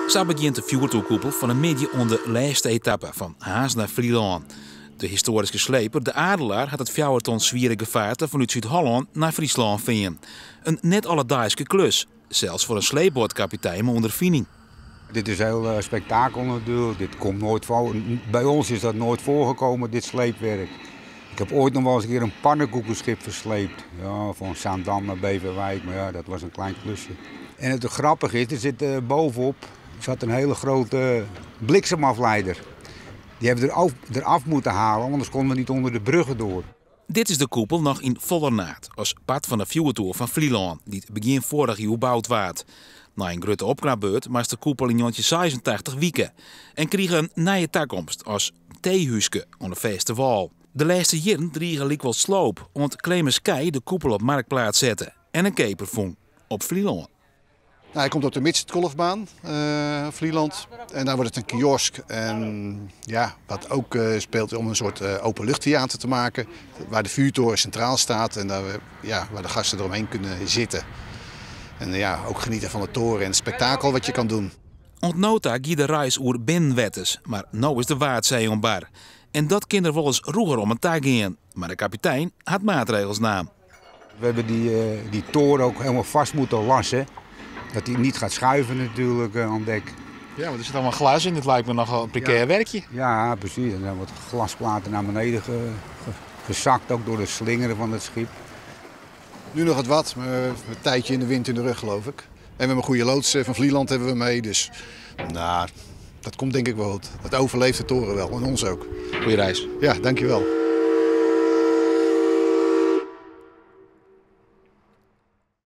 Sa begjint de fjoertoerkoepel fan 'e middei oan de lêste etappe fan Harns nei Flylân. De histoaryske sleper De Adelaar hat it 4 ton swiere gefaarte fanút Súd-Hollân nei Fryslân fearn. In net alledeiske klus, sels foar in sleepboatkapitein mei ûnderfining. Dit is heel spektakel natuurlijk. Dit komt nooit voor. Bij ons is dat nooit voorgekomen, dit sleepwerk. Ik heb ooit nog wel eens een keer een pannenkoekenschip versleept. Ja, van Zaandam naar Beverwijk, maar ja, dat was een klein klusje. En het grappige is, er zit bovenop zat een hele grote bliksemafleider. Die hebben we eraf moeten halen, anders konden we niet onder de bruggen door. Dit is de koepel noch yn folle naad, as part fan de fjoertoer fan Flylân, dy't begjin foarige iuw boud waard. Nei in grutte opknapbeurt moast de koepel yn 1986 wike en krige in nije takomst as teehúske oan de fêste wâl. De lêste jierren drige lykwols sloop, oant Clemens Keij de koepel op Marktplaats sette en in keaper fûn op Flylân. Nou, hij komt op de midgetgolfbaan, Vlieland. En daar wordt het een kiosk. En ja, wat ook speelt om een soort openluchttheater te maken. Waar de vuurtoren centraal staat en daar, ja, waar de gasten eromheen kunnen zitten. En ja, ook genieten van de toren en het spektakel wat je kan doen. Oant no ta gie de reis oer binnenwetters, mar no is de Waadsee oan bar. En dat kin der wolris rûger om en ta gean. Mar de kapitein hat maatregels naam. We hebben die toren ook helemaal vast moeten lassen. Dat die niet gaat schuiven natuurlijk aan dek. Ja, want er zit allemaal glas in. Het lijkt me nogal een precair werkje. Ja, precies. Er zijn wat glasplaten naar beneden gezakt, ook door het slingeren van het schip. Nu nog het wat, maar een tijdje in de wind in de rug, geloof ik. En we hebben een goede loods van Vlieland hebben we mee, dus nou, dat komt denk ik wel goed. Dat overleeft de toren wel en ons ook. Goeie reis. Ja, dankjewel.